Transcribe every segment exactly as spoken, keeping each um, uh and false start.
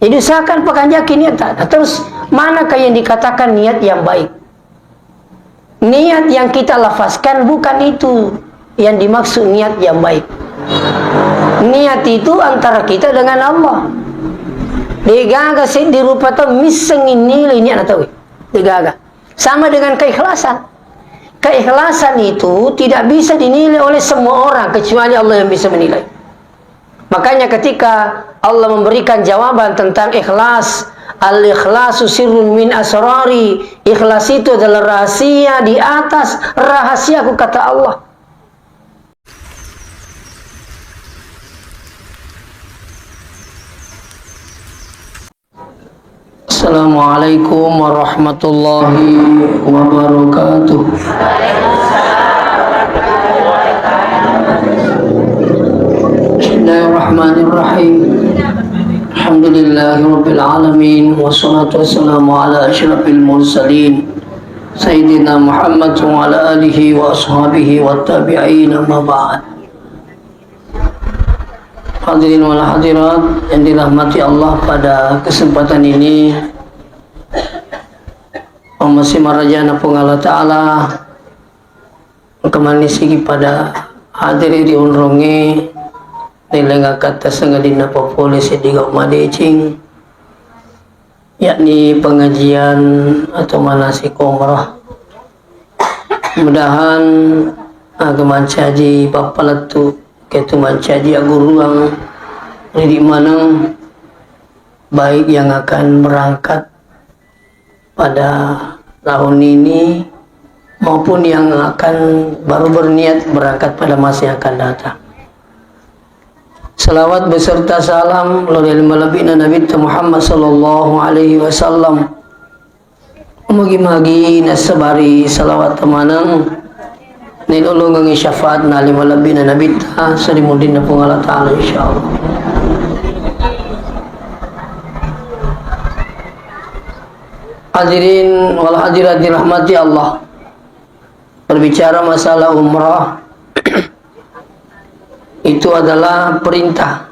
Jadi usahakan pakanjaki niat. Nah, terus, manakah yang dikatakan niat yang baik? Niat yang kita lafazkan bukan itu yang dimaksud niat yang baik. Niat itu antara kita dengan Allah. Degaga seddi rupa tau misseng nilai niat atau degaga. Sama dengan keikhlasan. Keikhlasan itu tidak bisa dinilai oleh semua orang kecuali Allah yang bisa menilai. Makanya ketika Allah memberikan jawaban tentang ikhlas, "Al-ikhlasu sirrun min asrari," ikhlas itu adalah rahasia di atas rahasiaku, kata Allah. Assalamualaikum warahmatullahi wabarakatuh. Bismillahirrahmanirrahim. Alhamdulillahirabbil alamin, wassalatu wassalamu ala asyrafil mursalin, Sayyidina Muhammad wa ala alihi wa ashabihi wa tabi'in, amma ba'd. Hadirin wal hadirat yang dirahmati Allah, pada kesempatan ini, Omasi marajana Puang Allah Ta'ala, engka manni sigi pada hadiri ri onrongnge, nilengakkatta sangadinna papole seddi gau madeceng, yakni pengajian atau manasik umrah. Mudahan aga mancaji pappalettu, ketu mancaji agguruang ridi maneng, baik yang akan berangkat pada tahun ini maupun yang akan baru berniat berangkat pada masa yang akan datang. Salawat beserta salam lao ri malebbina Nabitta Muhammad sallallahu alaihi wasallam. Magi-magi nassabari salawat maneng, nailolongengngi syafaat na ri malebbina Nabitta, salimuddinna Puang Allah Ta'ala, insyaallah. Hadirin wal hadirat dirahmati Allah. Berbicara masalah umrah, itu adalah perintah.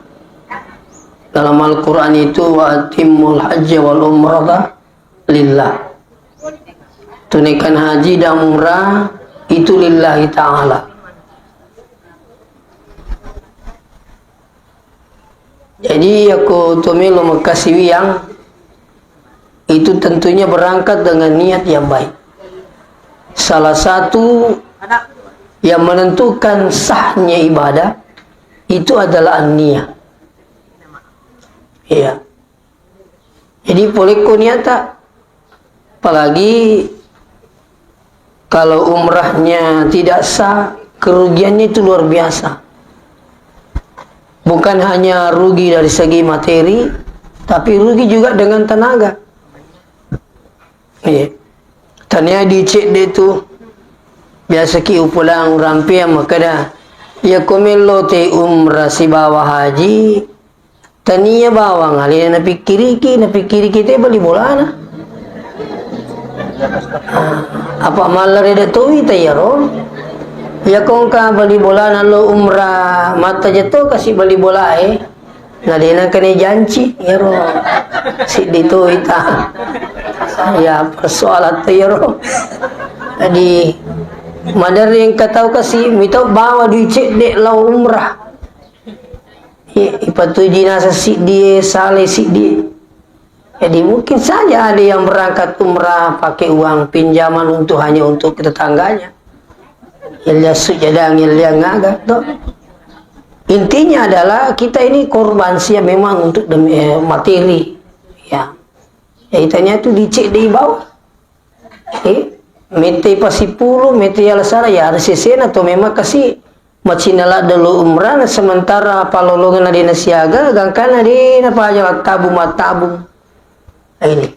Dalam Al-Quran itu, "Wa atimmul hajja wal umrata lillah." Tunaikan haji dan umrah itu lillahi ta'ala. Jadi, yakko to melo makkasiwiang, itu tentunya berangkat dengan niat yang baik. Salah satu yang menentukan sahnya ibadah itu adalah an-niyah. Iya. Jadi, polekko niata, apalagi kalau umrahnya tidak sah, kerugiannya itu luar biasa. Bukan hanya rugi dari segi materi, tapi rugi juga dengan tenaga. Iya. Tania dicedde tu, biasa ki upulang rampeang makkeda, iya ko mello te umrah sibawa haji, tania bawang alena napikkiriki, napikkiriki te bali bolana. Ah, apa mallare da towi ta iyaro? Iya ko engka bali bolana lo umrah, matta jeto kasi bali bolae. Nadena kene janci, iyaro siddi towi ta. Ya, persoalan ta iyaro. Jadi, maderri engka tau kasi mitau bawa dui cedde lao umrah. I-, ipatuji naseng siddi e, sale siddi e. Jadi, mungkin saja ada yang berangkat umrah pakai uang pinjaman untuk, hanya untuk tetangganya. Yang lihat sujadang, yang lihat ngaga, toh. Intinya adalah kita ini korban sia memang untuk demi, eh, materi. Ya. Ya, itanya tu dicek di bawah. Eh, mete pasipulu, mete alasara, ya ada sesena atau memang kasih macina ladde lo umrah, sementara palolongan adena siaga, gangkana adena paja mattabung-mattabung. Nah, ini.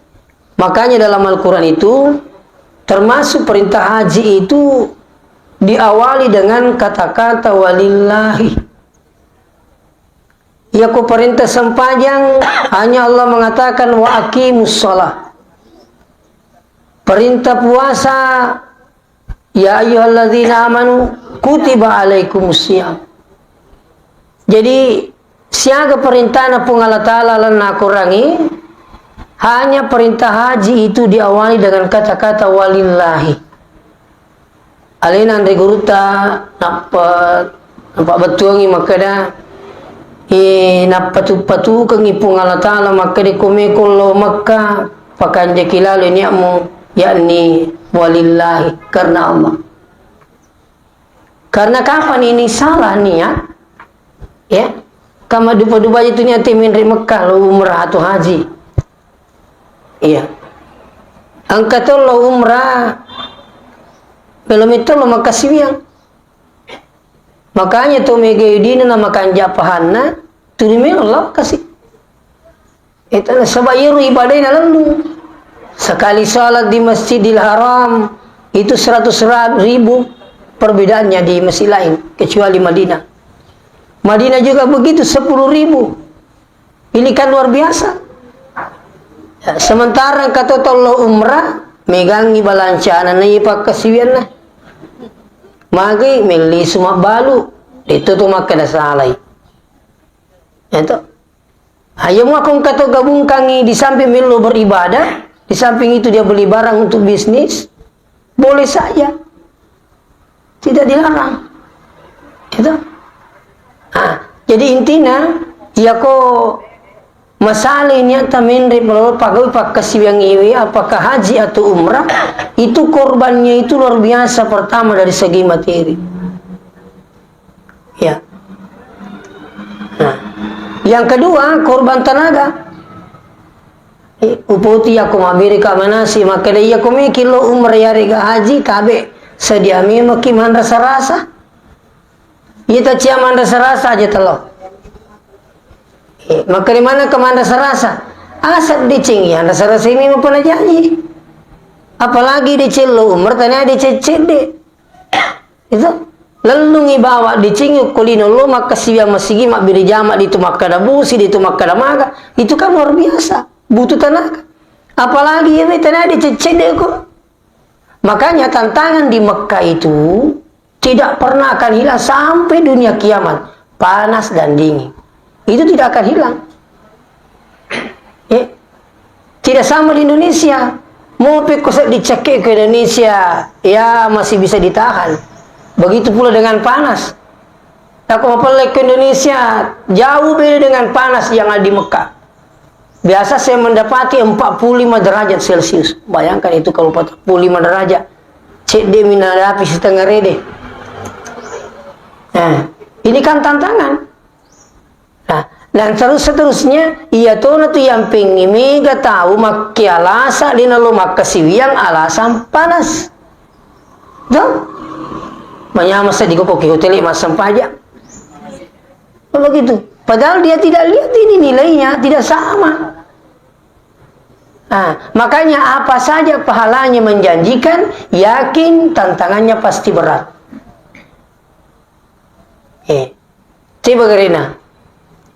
Makanya dalam Al-Quran itu, termasuk perintah haji itu diawali dengan kata-kata walillahi. Yako perintah sempajang, hanya Allah mengatakan, "Wa aqimus shalah." Perintah puasa, "Ya ayyuhalladzina amanu kutiba alaikumus siyam." Jadi, Siaga perintahna Puang Allah Ta'ala lalenna Al-Quran e, hanya perintah haji itu diawali dengan kata-kata walillahi. Alena anre gurutta nappa, nappa bettuangi makkeda, eh, nappatu-patukengi Puang Allah Ta'ala makkeda, ko meko lo Mekka, pakanjaki lalo niatmu, yakni walillahi, karena Allah. Karena kapan ini salah niat, ya, kama dupa-dupa itu niat menre Mekah lo umrah atau haji. Iya. Engka to lo umrah, belum itu lo makasiwiang. Makanya to mega idina na makanja pahanna, tuli melo lo kasi. Itu nasaba iyaro ibadahna lellung. Sekali salat di Masjidil Haram, itu seratus ribu perbedaannya di masjid lain, kecuali Madinah. Madinah juga begitu, sepuluh ribu. Ini kan luar biasa. Ya, sementara engka to lo umrah, megangi balancana na iya pakkasiwianna. Magi melli sumabbalu, itu tu makkeda salai. Itu. Ayo muakong kato gabungkangi di samping melo beribadah, di samping itu dia beli barang untuk bisnis, boleh saja. Tidak dilarang. Itu. Ah, jadi intinya, iya ko masalah ini ata menre pagawe pakkasiwiang iwe, apakah haji atau umrah, itu korbannya itu luar biasa pertama dari segi materi. Ya. Nah, yang kedua, korban tenaga. Eh, upoti yako mabbere ka manasi, makkeda iya ko meki lo umrah yarega haji, tabe sedia memeki manrasa-rasa. Iya tacia manrasa-rasa aja telo. Eh, makkeda mana ke manrasa-rasa? Asap deceng, iya rasa-rasa ini apa najaji. Apalagi deceng lo umrah, tanya deceng cedde. Itu lellungi bawa dicingi ko lino lo makkasiwiang masigi mabbere jama di tu makkada busi, di tu makkada maga. Itu kan luar biasa. Butuh tenaga. Apalagi ya tenaga dicecede ko. Makanya tantangan di Mekah itu tidak pernah akan hilang sampai dunia kiamat. Panas dan dingin. Itu tidak akan hilang. Eh, tidak sama di Indonesia. Mau pekko seddi cekke ke Indonesia, ya masih bisa ditahan. Begitu pula dengan panas. Aku mapelle ke Indonesia, jauh beda dengan panas yang ada di Mekah. Biasa saya mendapati empat puluh lima derajat Celcius. Bayangkan itu kalau empat puluh lima derajat. Cedde menghadapi setengah rede. Nah, ini kan tantangan. Nah, dan terus seterusnya, iya tona tu yang pengi mega tau makkialasa dena lo makkasiwiang alasan panas. Tuh? Manyama seddi ko ki hotel massempajang. Begitu. Padahal dia tidak lihat ini nilainya, tidak sama. Nah, makanya apa saja pahalanya menjanjikan, yakin tantangannya pasti berat. Eh, coba gerina.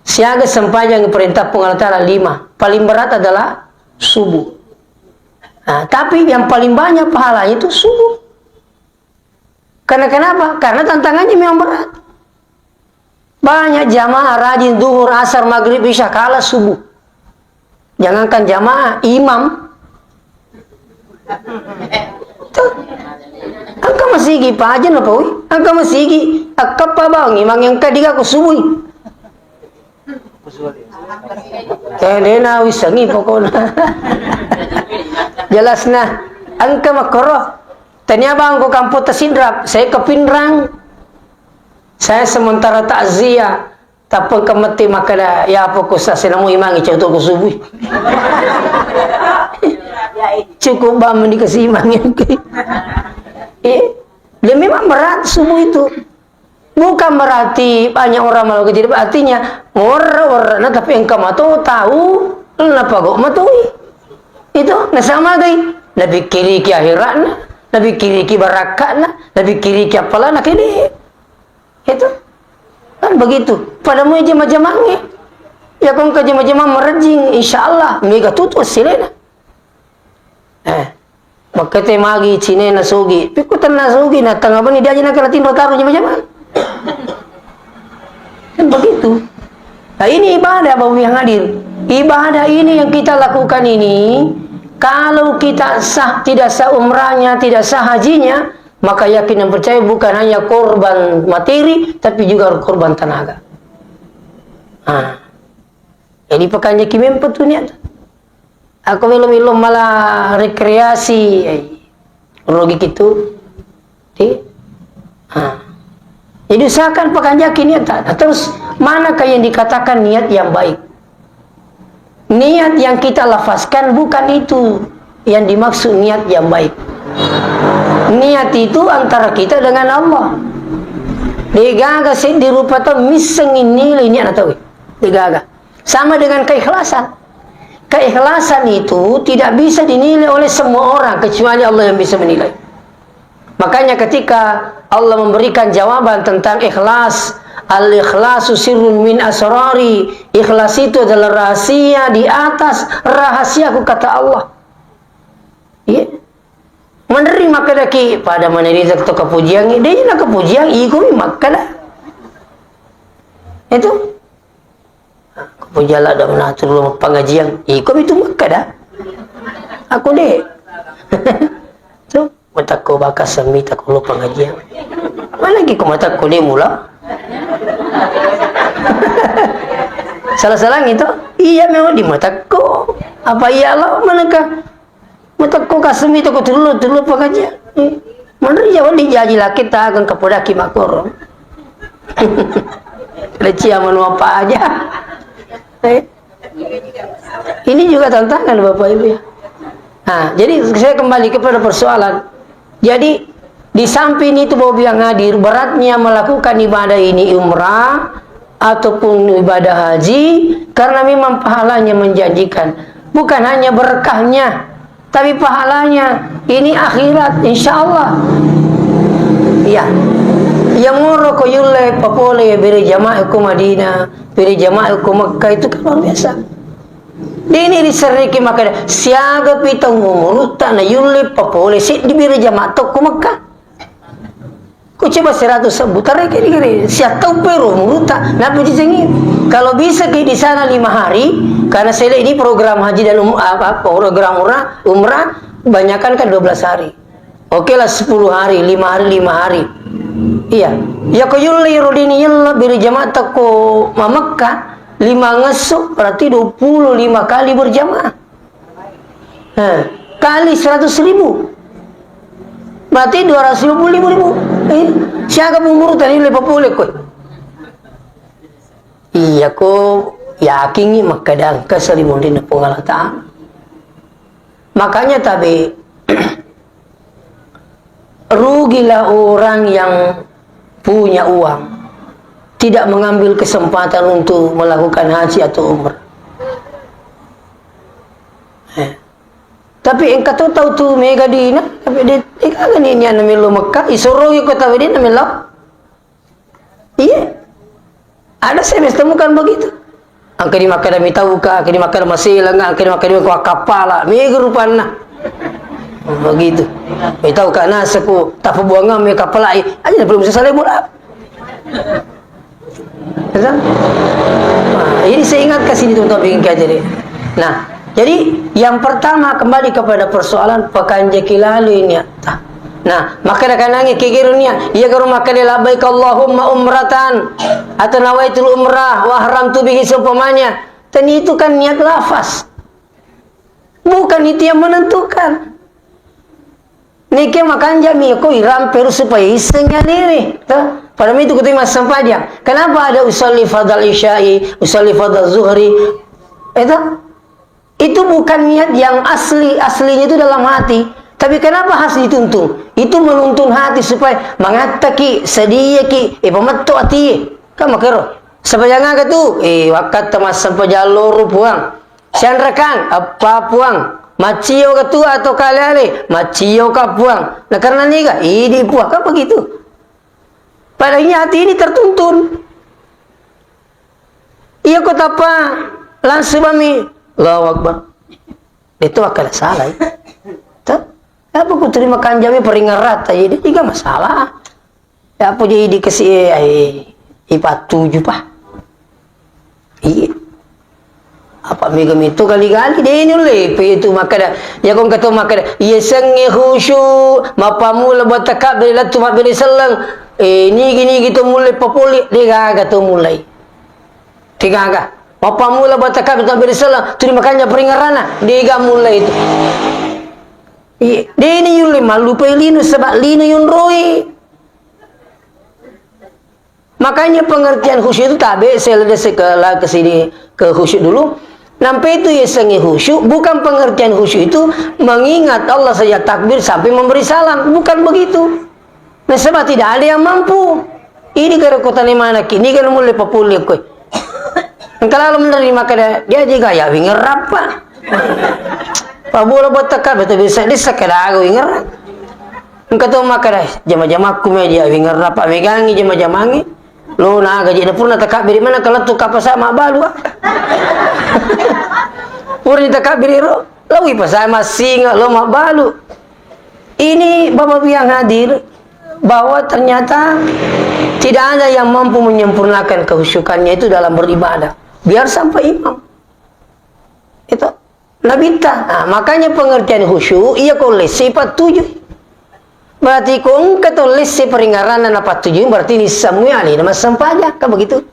Siaga sempajang perintah Puang Allah Ta'ala lima. Paling berat adalah subuh. Nah, tapi yang paling banyak pahalanya itu subuh. Karena kenapa? Karena tantangannya memang berat. Banyak jamaah rajin duhur, asar, maghrib, isya, kalah subuh. Jangankan jamaah, imam. Tuh. Engka masigi pajen apa wi? Engka masigi, akkappa bawang imang engka diga ko subui. Eh, dena wisangi pokokna. Jelasna, engka makkoro. Tania bang ko kampo tasinrap, saya ke Pinrang. Saya sementara takziah. Tappa engka mette makkeda, "Ya apa ko sa senamo imangi cau to ko subui." Cukup bang mending kasi imangi. Eh, dan memang berat subuh itu. Bukan berarti banyak orang melakukan, tidak, artinya orang-orang nah tapi engka mato tahu, napa kok matoi. Itu nasamagai. Napikkiriki akhiratna, napikkiriki barakatna, napikkiriki apalana kede. Itu. Kan begitu. Pada mau jama-jamangnge. Ya, ko engka jama-jamang merejing, insya Allah, mega tutu silena. Eh, makkete magi cinena sogi. Pikku tenna sogi, na tengah bani dia aja nakala tinro taruh jama-jamang. Kan begitu. Nah, ini ibadah, Bapak Ibu yang hadir. Ibadah ini yang kita lakukan ini, kalau kita sah, tidak sah umrahnya, tidak sah hajinya, maka yakin dan percaya bukan hanya korban materi, tapi juga korban tenaga. Nah, jadi pakanjaki mempe tu niat. Ako melo-melo malah rekreasi, eh, rugi kitu. Ti? Ah. Jadi usahakan pakanjaki niat. Nah, terus manakah yang dikatakan niat yang baik? Niat yang kita lafazkan bukan itu yang dimaksud niat yang baik. Niat itu antara kita dengan Allah. Degaga seddi rupa tau misseng nilai niat atau degaga. Sama dengan keikhlasan. Keikhlasan itu tidak bisa dinilai oleh semua orang kecuali Allah yang bisa menilai. Makanya ketika Allah memberikan jawaban tentang ikhlas, "Al-ikhlasu sirrun min asrari," ikhlas itu adalah rahasia di atas rahasiaku, kata Allah. Iya. Menerima kedaki pada menerima to kepujian, dia na kepujian, iko mi makkada. Itu. Ko pujala da menatu lo pengajian, iko mi tu makkada. Aku de. Tu, matakko bakas semi takko lo pengajian. Mana ki ko matakko de mula? Salah-salah gitu. Iya memang di matakko. Apa iya lo manakah? Matakko kasemi toko tullo, tullo pengajian. Eh, menurut ya, wali jaji laki tagang kapodaki makoro. Lecia manu apa aja. Eh, ini juga tantangan Bapak Ibu ya. Nah, jadi saya kembali kepada persoalan. Jadi, di samping itu, Bapak Ibu yang hadir, beratnya melakukan ibadah ini, umrah ataupun ibadah haji, karena memang pahalanya menjanjikan. Bukan hanya berkahnya, tapi pahalanya ini akhirat, insya Allah. Iya. Yang moro ko yulle papole bere jamaah ko Madinah, bere jamaah ko Mekah, itu kan luar biasa. Dini diserriki makkeda, siaga pi taung umurutta na yulle papole seddi bere jamaah tokko Mekah. Ku coba seratus sebbu, tareke di kere, siattau pero umurutta, napa cicengi? Kalau bisa ki di sana lima hari, karena saya lihat ini program haji dan um-, apa, program umrah, umrah, kebanyakan kan dua belas hari. Oke lah, sepuluh hari, lima hari, lima hari. Iya. Ya, ko yulle ro dini yella bere jamaah tokko ma Mekah, lima ngesso, berarti dua puluh lima kali berjamaah. Nah, kali seratus ribu. Berarti dua ratus lima puluh lima ribu. Eh, siaga umurutta na yulle papole ko. Iya, ko yakingi makkeda engka salimonrinna Puang Allah Ta'ala. Makanya tabe, rugilah orang yang punya uang, tidak mengambil kesempatan untuk melakukan haji atau umrah. Eh. Tapi engka to tau tu mega dina, tapi de, de gaga ni nianna melo Mekah, isorogi ko tabe de na melo. Iya. Ada saya temukan begitu. Engka di makkeda mitauka, engka di makkeda maselenga, engka di makkeda ko kapala, mega rupanna. Begitu. Mitauka naseku, tapabuangang me kapalai. Aja belum selesai bola. Betul? Nah, ini saya ingatkan sini teman-teman bikin kajian. Nah, jadi yang pertama kembali kepada persoalan pakanjaki lalu ini. Nah, makkeda kanangi kegero niat, iya garo makkeda labbaik Allahumma umratan atau nawaitul umrah wa ahramtu bihi seumpamanya. Dan itu kan niat lafaz. Bukan itu yang menentukan. Nike makanjami ko irampe ro supaya iseng ya diri. Toh? Pada itu kutu massempajang. Kenapa ada usalli fardal isya'i, usalli fardal zuhri? Itu Itu bukan niat yang asli, aslinya itu dalam hati. Tapi kenapa harus dituntun? Itu menuntun hati supaya mangattaki, sediaki, eh, pametto atie. Kan makero. Sepanjang aga tu, eh, wakkatta massempajang loro, Puang. Sianrekang, eppa, Puang. Maccio ka tu atau kale-ale, maccio ka, Puang. Nah, karena niga, idi, Puang. Kan begitu. Padahal hati ini tertuntun. Iya ko tappa langsung mami, Allahu Akbar. Itu akan salah, ya. Tuh. Apa ku terima kanjami peringat rata, ya, dia juga masalah. Ya, apa jadi dikasih, eh, eh, ipat tujuh, Pak. I-, Apa mega metto kali-kali, de' nulle pe itu makkeda. Iya ko engka to makkeda, iya sengnge khusyuk, mappammula buat takabbiri lettu mabbere selleng. Eh, nigi-nigi to mulle papole, de' gaga to mulai. De' gaga. Mappammula buat takabbiri mabbere selleng, tuli makanja peringerana, de' gaga mulai itu. Iya, de' ni yulle mallupai lino, sebab lino yonroi. Makanya pengertian khusyuk itu tabe, saya lihat sekala ke sini ke khusyuk dulu. Nampai itu yasengnge khusyuk, bukan pengertian khusyuk itu mengingat Allah sejak takbir sampai memberi salam. Bukan begitu. Nasaba tidak ada yang mampu. Ini gara kota ni mana ki, ini kan mulai papuli kowe. Engka lalo menerima kada, dia juga ya wingerapa. Pabola buat teka, betul bisa, dia sekeda aku winger. Engka to makkeda, jama-jamakku meja, wingerna Pak megangi jama-jamangi. Lo naga je, purna takabbiri mana kalau tu kapasa mabbalu, ah. Purni takabbiri ro, lawi pasai massinga, lo mabbalu. Ini Bapak Ibu yang hadir, bahwa ternyata tidak ada yang mampu menyempurnakan kehusyukannya itu dalam beribadah. Biar sampai imam. Itu. Nabitta. Nah, makanya pengertian khusyuk, iya ko lesse pattuju. Berarti ko engka to lesse peringaranna napattuju, berarti nissamui alena massempajang, kan begitu?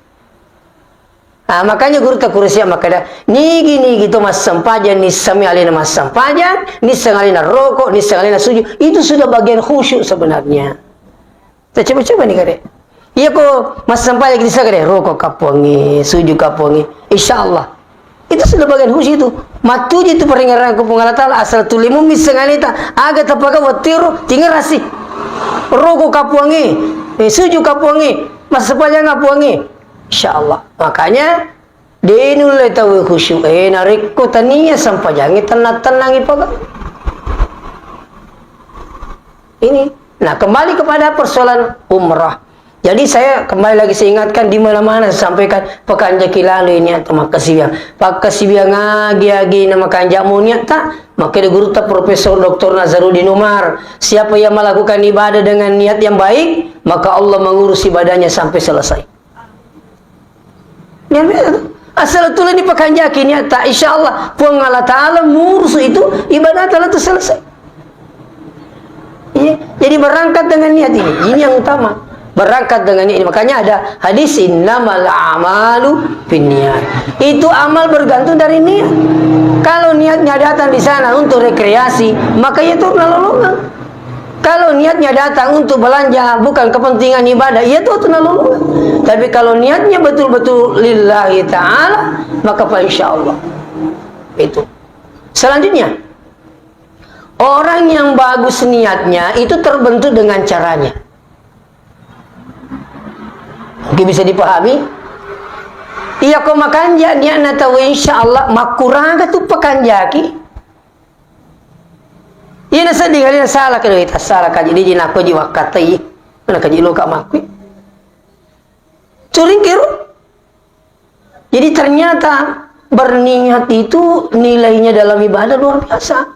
Nah, makanya guru ta Quraisy makkeda, nigi-nigi to massempajang, nissamui alena massempajang, nisseng alena roko, nisseng alena sujud, itu sudah bagian khusyuk sebenarnya. Kita coba-coba nih, Kak. Iya ko massempajang kita, Kak, roko kapuangi, suju kapuangi. Insya Allah. Itu sudah bagian khusyuk itu. Mattuju itu peringaran ke Puang Allah Ta'ala, asal tulimu misseng aleta, aga tapaka wattiro, tingerasi. Roko kapuangi, eh, suju kapuangi, massempajang kapuangi. Insya Allah. Makanya, de' nulle tau khusyuk, eh, narekko tania sempajangnge tenang-tenangi paga. Ini. Nah, kembali kepada persoalan umrah. Jadi saya kembali lagi saya ingatkan di mana-mana saya sampaikan, pakanjaki lalu ini atau makkasiwiang. Pakkasiwiang agi-agi na makanjak mo niatta, makkeda gurutta Profesor Doktor Nazaruddin Umar, siapa yang melakukan ibadah dengan niat yang baik, maka Allah mengurus ibadahnya sampai selesai. Niat biasa tu. Asal tulung dipakanjaki niatta, insya Allah Puang Allah Ta'ala murus itu ibadah Ta'ala itu selesai. Iya, jadi berangkat dengan niat ini. Ini yang utama. Berangkat dengan niat ini. Makanya ada hadis, "Innamal a'malu binniyat." Itu amal bergantung dari niat. Kalau niatnya datang di sana untuk rekreasi, maka itu nalolongan. Kalau niatnya datang untuk belanja, bukan kepentingan ibadah, iya tuh, tuh nalulungan. Tapi kalau niatnya betul-betul lillahi ta'ala, maka fa insya Allah. Itu. Selanjutnya, orang yang bagus niatnya itu terbentuk dengan caranya. Mungkin bisa dipahami? Iya, ko makanja niatna tau, insya Allah, makkuraga tu pakanjaki. Iya, nasedding kali nasala kali, tasala kaji, diji nako ji wakkatai, mana kaji loka makkui. Curing kiro. Jadi ternyata berniat itu nilainya dalam ibadah luar biasa.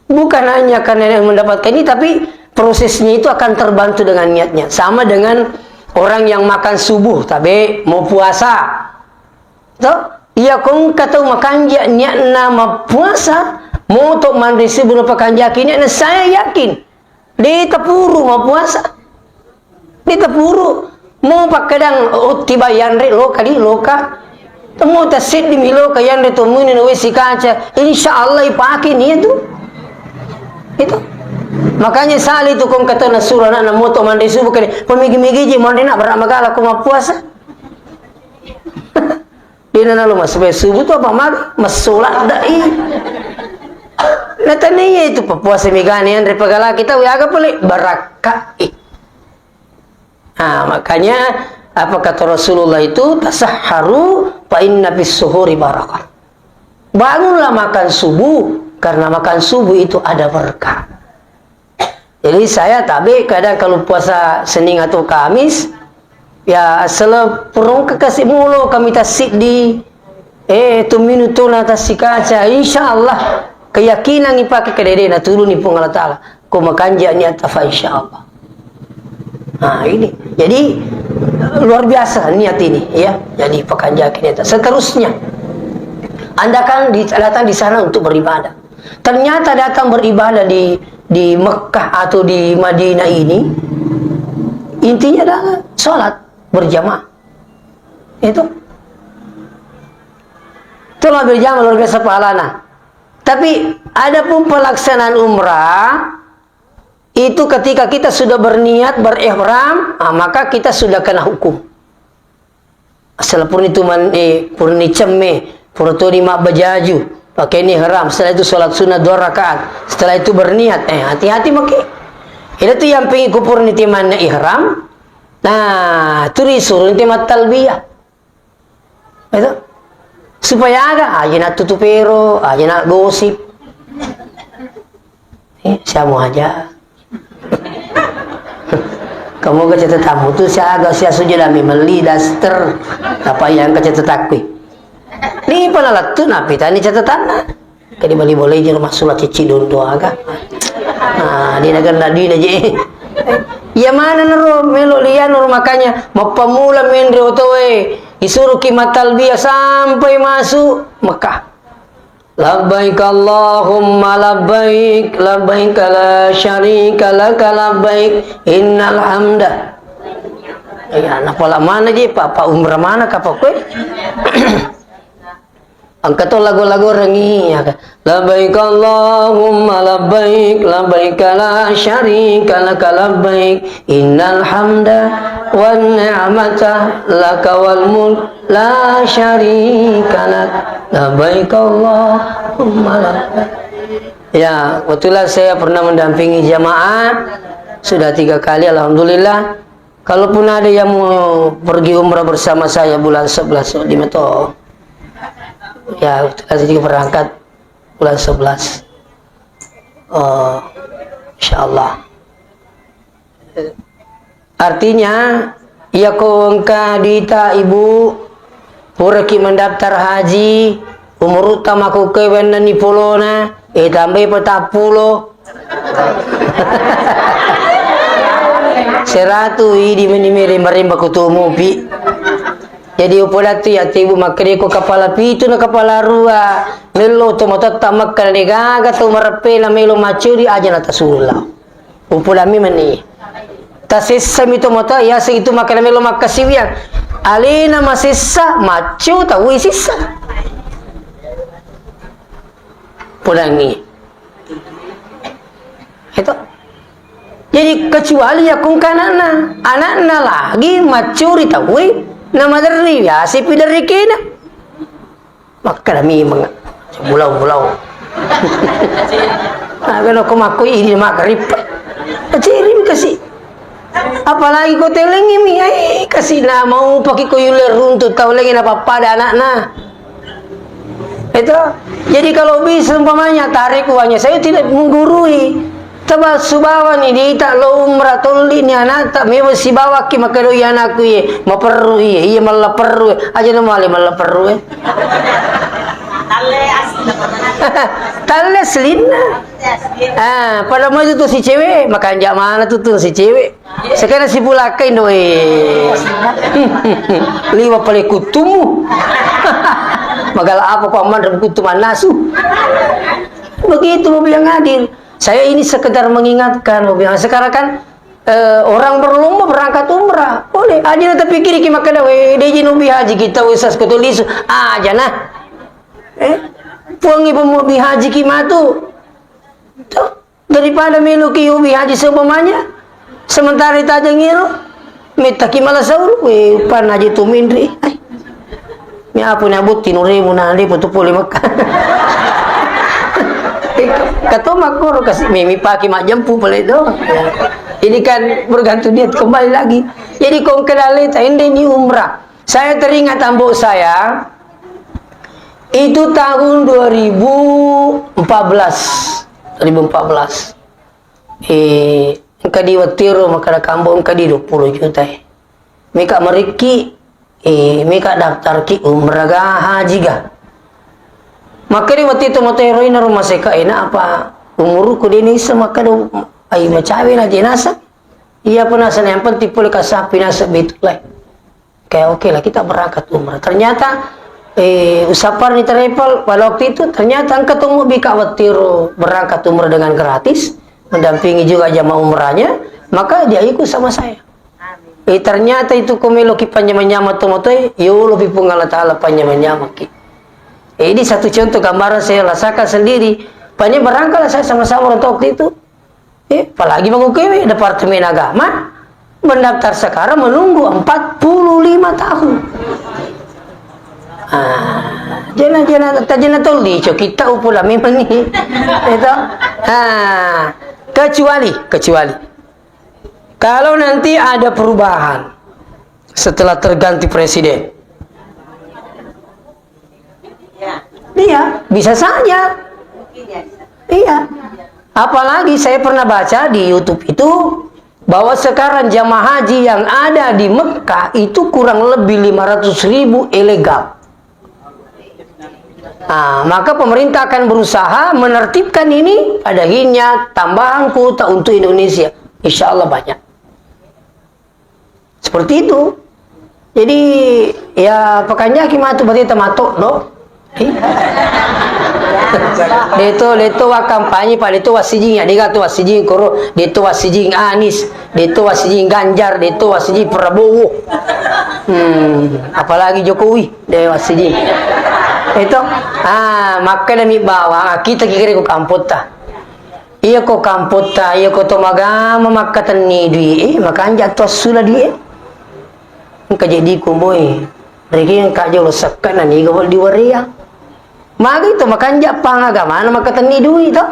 Bukan hanya karena yang mendapatkan ini, tapi prosesnya itu akan terbantu dengan niatnya. Sama dengan orang yang makan subuh, tabe, mau puasa. To? Iya, ko engka tau makanja niatna mappuasa, moto manre subuh napakanjaki niatna, saya yakin de tapuru mappuasa. De tapuru. Mo pakkedang, oh, tiba yanre loka di loka. Mo taseddimi loka yanre to muni na wesi kaca, insya Allah ipake ni itu. Itu. Makanya sali tu kong kata nasuro anakna moto manre subuh kene, pemigi-migi ji manre nak berak magala ko mappuasa. Dena nalo mas, supaya subuh tu apa mag, masolat dai. Natania itu papuasa migani anre pagalaki tau, aga pole barakka. Ah, makanya apa kata Rasulullah itu, "Tasahharu fa inna fis suhuri barakah." Bangunlah makan subuh, karena makan subuh itu ada berkah. Jadi saya tabe kadang kalau puasa Senin atau Kamis, ya, sele purung kekasih mulo kami tasiddi, eh, tu minu tona tasikaca, insya Allah, keyakinan ipake kedede na turuni Puang Allah Ta'ala. Ko makanja niat fa insya Allah. Nah, ini. Jadi, luar biasa niat ini, ya. Jadi, pakanjaki niat. Seterusnya, Anda kan di-, datang di sana untuk beribadah. Ternyata datang beribadah di, di Mekah atau di Madinah ini, intinya adalah sholat berjamaah. Itu. Itu lebih berjamaah luar biasa pahalanya. Tapi adapun pelaksanaan umrah, itu ketika kita sudah berniat, berihram, ah, maka kita sudah kena hukum. Asal purni tuman, eh, purni cemme, pura toni mabbajaju, pakai ihram, setelah itu sholat sunnah dua rakaat, setelah itu berniat, eh, hati-hati maki. Itu tuh yang pengen kupurni timanna ihram, nah, itu disuruh nanti mattalbiyah. Itu. Supaya aga, aja nak tutup pero, aja nak gosip. Eh, siamo aja. Kamu ke catatanmu tuh siaga, sia sujud ami meli daster. Apa yang ke catatanku? Ini pernah lettu napi tani catatanna. Kadi bali boleh je rumah sula cicci dondo aga. Nah, dia naga nadi aja. Ya mana nero melo lian nero makanya mappamula menre otoe. Isuruh ki matalbiyah sampai masuk Mekah. Labbaik Allahumma labbaik, labbaik la syarika laka labbaik, innal hamda. Ya, napa la mana je, Pak, Pak umrah mana kapa kue? Engka to lagu-lagu rengi, ya kan? Labbaik Allahumma labbaik, labbaik la syarika laka labbaik, innal hamda wan ni'mata laka wal mulk la syarika lak. Labbaik Allahumma labbaik. Ya, kebetulan saya pernah mendampingi jamaah sudah tiga kali, alhamdulillah. Kalaupun ada yang mau pergi umrah bersama saya bulan sebelas, di Meto. Ya, kebetulan saya juga berangkat bulan sebelas. Eh, insyaallah. Artinya, iya ko engka dita ibu, puraki mendaftar haji, umurutta makkukkuae wennanni polona, eh, tambai patappulo. Seratu idi meni meremba-remba kutumupi. Jadi upodatu ya ibu makkeda ko kapala pitu na kapala rua, mello to matotta makkeda de gaga to mareppe na melo macuri aja na tasulla. Upodammi meni. Tasessami to matoa, yaseng itu makkeda melo makkasiwiang. Alena masessa, maccu tau sissa. Podangi. Itu. Jadi kecuali yakung kanana, anakna lagi maccuri tau na maderri, biasa piderri kena. Makkeda memang mulau-mulau. Nah, kalau ko makkoi idi magrib. Kaciri kasi. Apalagi ko telengi mi, ai kasi na mau paki ko yule runtu tau lengi na pappada anakna. Itu. Jadi kalau bisa umpamanya tarik uangnya, saya tidak menggurui. Taba subawa ni dita lo umrah tolli ni anata, mewa sibawaki makkeda iya anakku iye, maperru iye, iye malla perru, aja na male malla perru. Talle aslinna. Ah, pada mau itu tuh si cewek, makanja mana tuh tuh si cewek. Sekarang si pulakka indo eh. Liwa pale kutumu. Magala apa kau manre kutu manasu. Begitu mau bilang adil. Saya ini sekedar mengingatkan, mau bilang sekarang kan eh, orang berlomba berangkat umrah. Boleh. Aja na tapikiri ki makkeda, "We, de ji nubi haji kita usas koto lisu." Aja na. Eh, puangi pemubi haji ki matu. Tuh, daripada melo ki ubi haji seumpamanya. Sementara itajang iro, metta ki malah sahur, we, pan haji tu mindri. Ai. Mi apa ni abutti nuremu na lepo tu pole Mekah. Kato makkoro kasi memi paki majjempu pale do. Ya. Ini kan bergantung dia kembali lagi. Jadi kong kedale ta ende ni umrah. Saya teringat ambo saya itu tahun dua ribu empat belas. Dua ribu empat belas. Eh, engka di wattiro makkeda kambo engka di dua puluh juta e. Meka merikki, eh, meka daftarki umrah ga haji ga. Makkeda watti to matoero ina rumah seka ena apa umurku de nisa makkeda ai macawe na jenasa. Iya pun nasa yang penting pole kasapi nasa betul lah. Kayak oke lah kita berangkat umrah. Ternyata Eh, usapparni travel pada waktu itu, ternyata engka to mobbi ka wettiro berangkat umrah dengan gratis, mendampingi juga jamaah umrahnya, maka dia ikut sama saya. Eh, ternyata itu ko meloki panyameng-nyameng to matoe, yolopi Puang Allah Ta'ala panyameng-nyamengki. Eh, ini satu contoh gambaran saya rasakan sendiri. Panya barangkali saya sama-sama orang tua waktu itu. Eh, apalagi Mangkukewe, Departemen Agama mendaftar sekarang menunggu empat puluh lima tahun. Ah, jena, jena, tajena tolli, co kita upula memang ni. Itu. Ah, kecuali, kecuali. Kalau nanti ada perubahan setelah terganti presiden. Iya, bisa saja. Iya. Apalagi saya pernah baca di YouTube itu bahwa sekarang jamaah haji yang ada di Mekah itu kurang lebih lima ratus ribu ilegal. Nah, maka pemerintah akan berusaha menertibkan ini, ada akhirnya tambahan kuota untuk Indonesia. Insya Allah banyak. Seperti itu. Jadi, ya, pakanjaki matu berarti tamato, no? Deto, deto wa kampanye, Pak, deto wa sijing, ya, dega tu wa sijing, koro, deto wa sijing Anies, deto wa sijing Ganjar, deto wa sijing Prabowo. Hmm, apalagi Jokowi, de wa sijing. Itu, ah, makkeda mi bawang, ah, kita kikiri ku kampotta. Iya ko kampotta, iya ko to magama makkatenni dui, eh, makanja to assula dui, eh. Engka jadi ku moi, riki engka jolo sekka na niga wal di waria. Magi to makanja pang agamana makkatenni dui to.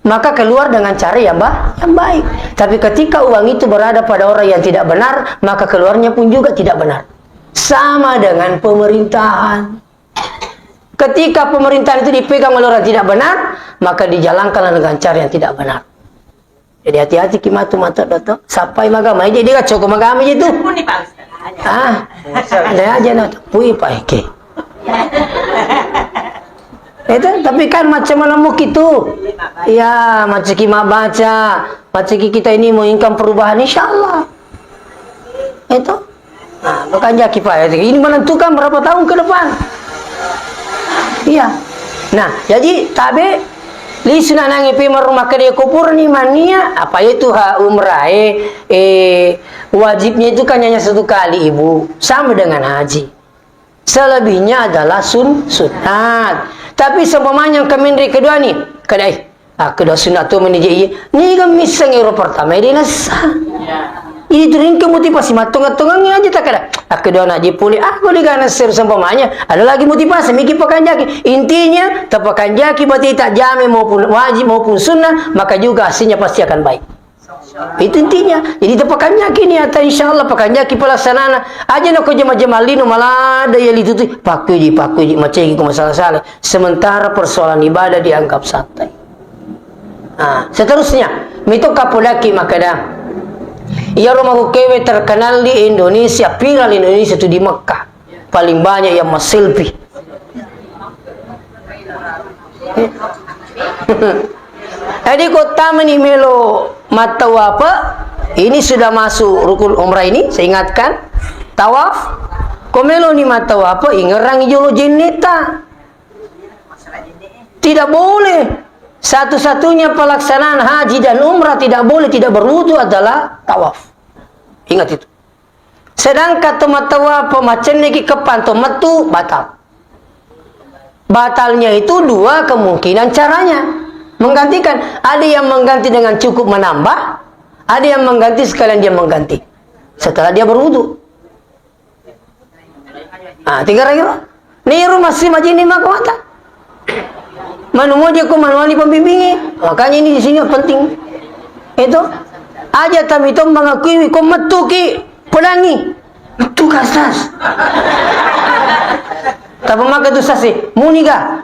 Maka keluar dengan cara yang ba-, yang baik. Tapi ketika uang itu berada pada orang yang tidak benar, maka keluarnya pun juga tidak benar. Sama dengan pemerintahan. Ketika pemerintahan itu dipegang oleh orang tidak benar, maka dijalankanlah dengan cara yang tidak benar. Jadi hati-hati ki matu matu doto. Sapai magama, jadi dia coko magama itu. Ah, ada aja na pui Pak Eke. Itu, tapi kan macam mana mau gitu. Ya, macam ki baca, macam ki kita ini mau ingkang perubahan, insya Allah. Itu. Nah, makanja ki Pak, ini menentukan berapa tahun ke depan. Iya. Nah, jadi tabe lisu nanangi pi marumah ke dia kupur ni mania, apa itu ha umrah, eh, eh, wajibnya itu kan hanya satu kali, Ibu. Sama dengan haji. Selebihnya adalah sun-, sunat. Tapi seumpamanya kami kedua ni, kedai. Aku doa sunat tu meni je iya. Niga misseng ero pertama dia nessa. Itu ringke motivasi mattonga-tongangi aja tak ada. Aku doa nak je pulih. Aku di gana seru seumpamanya. Ada lagi motivasi. Miki pakanjaki. Intinya, terpakanjaki berarti tak jame maupun wajib maupun sunnah, maka juga hasilnya pasti akan baik. Itu intinya. Jadi terpakanjaki niata, insya Allah pakanjaki pelaksanana. Aja nako jema-jema lino malada ya litu tu. Pakuji, pakuji, macegi ko masalah-salah. Sementara persoalan ibadah dianggap santai. Nah, seterusnya, mito kapolaki makada. Iya Roma kewe terkenal di Indonesia, viral Indonesia tu di Mekah. Paling banyak yang masselfie. Jadi ko tamani melo mattawaf, ini sudah masuk rukun umrah ini, saya ingatkan. Tawaf. Ko melo ni mattawaf, ingerang jolo jenneta. Tidak boleh. Satu-satunya pelaksanaan haji dan umrah tidak boleh tidak berwudu adalah tawaf. Ingat itu. Sedangkan to mattawaf, macenneki kepang to metu, batal. Batalnya itu dua kemungkinan caranya. Menggantikan, ada yang mengganti dengan cukup menambah, ada yang mengganti sekalian dia mengganti. Setelah dia berwudu. Ah, tiga ragi. Niru masih majini maka mata. Manu moja ko manuani pembimbingi. Makanya ini di sini penting. Itu aja tami to mengakui ko metuki pelangi. Metu kasas. Tapi maka tu sasi, muni ga?